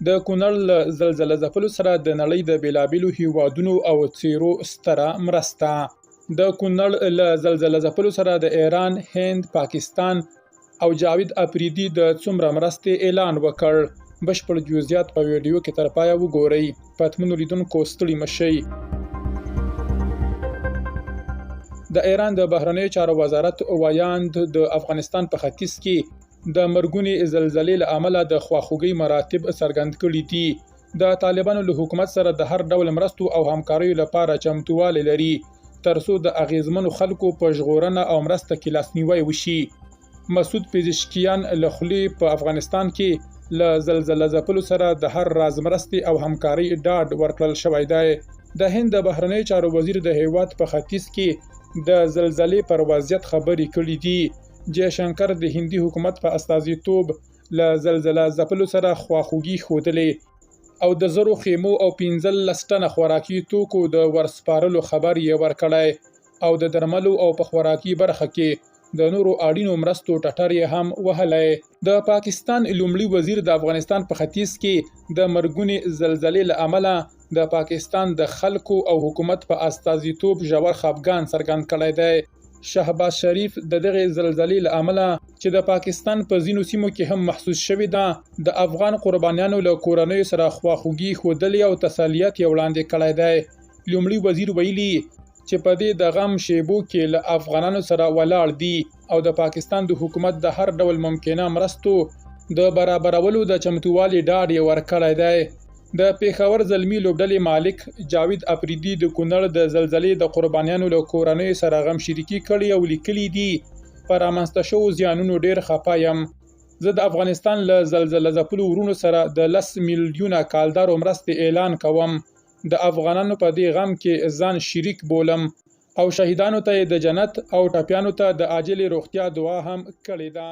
د کونړ له زلزله ځپلو سره د نړۍ د بېلابېلو هیوادونو او څیرو ستره مرسته. د کونړ له زلزله ځپلو سره د ایران، هند، پاکستان او جاوید اپریدي د څومره مرستې اعلان وکړ. بشپړ جزئیات په ویډیو کې تر پایه وګورئ. پتمنو لیدونکو ستړي مشئ. د ایران د بهرنیو چارو وزارت ویاند د افغانستان په ختیځ کې د مرګونې زلزلې له امله د خواخوږۍ مراتب څرګند کړي دي. د طالبانو له حکومت سره د هر ډول مرستو او همکاریو لپاره چمتووالی لري، ترڅو د اغیزمنو خلکو په ژغورنه او مرسته کې لاسنیوی وشي. مسعود پزشکیان له خولې په افغانستان کې له زلزله ځپلو سره د هر راز مرستې او همکارۍ ډاډ ورکړل شوی دی. د هند د بهرنیو چارو وزیر د هیواد په ختیځ کې د زلزلې پر وضعیت خبرې کړې دي. جې شنکر د هندي حکومت په استازیتوب له زلزله ځپلو سره خواخوږي ښودلې او د 1000 خیمو او 15 ټنه خوراکي توکو د ورسپارلو خبر یې ورکړی او د درملو او په خوراکي برخه کې د نورو اړینو مرستو ټټر یې هم وهلی. د پاکستان لومړي وزیر د افغانستان په ختیځ کې د مرګونې زلزلې له امله د پاکستان د خلکو او حکومت په استازیتوب ژور خپګان څرګند کړی دی. شهباز شریف د دغې زلزلې له امله چې د پاکستان په ځینو سیمو کې هم محسوس شوې ده، د افغان قربانیانو له کورنیو سره خواخوږي ښودلې او تسلیت یې وړاندې کړی دی. لومړي وزیر ویلي چې په دې د غم شیبو کې له افغانانو سره ولاړ دي او د پاکستان د حکومت د هر ډول ممکنه مرستو د برابرولو د چمتووالي ډاډ یې ورکړی دی. د پېښور زلمي لوبډلې مالک جاوید اپریدي د کونړ د زلزلې د قربانیانو له کورنیو سره غم شریکي کړې او لیکلي دي، په رامنځته شوو زیانونو ډېر خپه یم. زه د افغانستان له زلزله ځپلو وروڼو سره د 10 میلیونه کالدارو مرستې اعلان کوم. د افغانانو په دې غم کې ځان شریک بولم او شهیدانو ته یې د جنت او ټپیانو ته د عاجلې روغتیا دعا هم کړې ده.